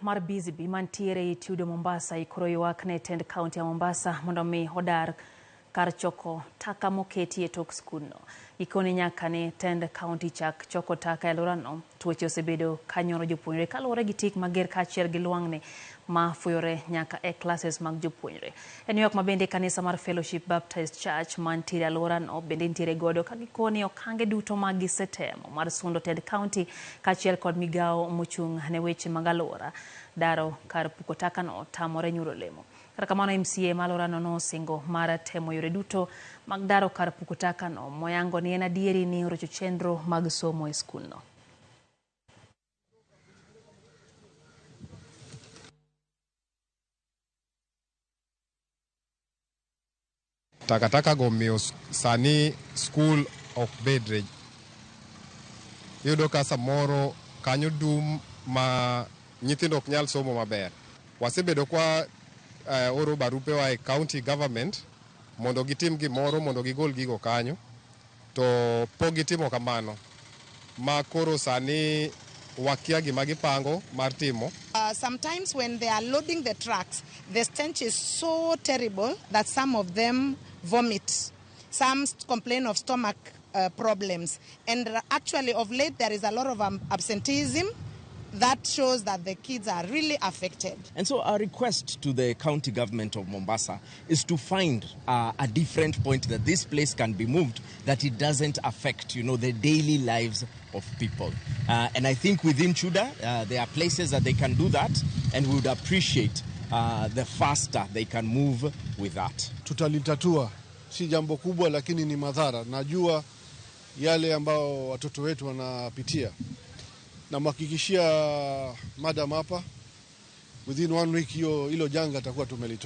Mar Busy Bee mantiere Itudo Mombasa ikoro ywak ne tend kaunti ya Mombasa mondo mi odar kar choko taka moketi e tok skundno. Gikone nyaka ne tend kaunti chak choko taka e alworano, tuoche osebedo ka nyono jopuonjre kaluwore gi tik mager kaachiel gi lwang'ni ma fuyore nyaka e klases mag jopuonjre. En ywak ma bende kanisa mar Fellowship Baptist Church mantiere e alworano bende nitiere godo ka gikoni okange duto ma gisetemo mar sundo tend kaunti kaachiel kod migawo mochung' ne weche mag alwora daro kar puko takano tamore nyuolo olemo. Kata kamano MCA ma alworano nosingo mar temo yore duto mag daro kar puko takano moyango ni en adieri ni orocho chenro mag somo e skundno. Takataka go miyo sani skul ok bedre. Iyudo ka samoro kanyo dum ma nyithindo ok nyal somo maber. Wasebedo kwa oro barupewa e county government mondo gitim gimoro mondo gigol gigo kanyo to pok gitimo kamano ma koro sani wakia gima gipango mar timo. Sometimes when they are loading the trucks, the stench is so terrible that some of them vomit. Some complain of stomach problems. And actually of late there is a lot of absenteeism that shows that the kids are really affected. And so our request to the county government of Mombasa is to find a different point that this place can be moved, that it doesn't affect the daily lives of people. And I think within Chuda, there are places that they can do that, and we would appreciate the faster they can move with that. Tutalitatua, si jambo kubwa lakini ni madhara. Najua yale ambao watoto wetu wanapitia. Namhakikishia madam hapa within 1 week hilo janga atakuwa tumelitoa.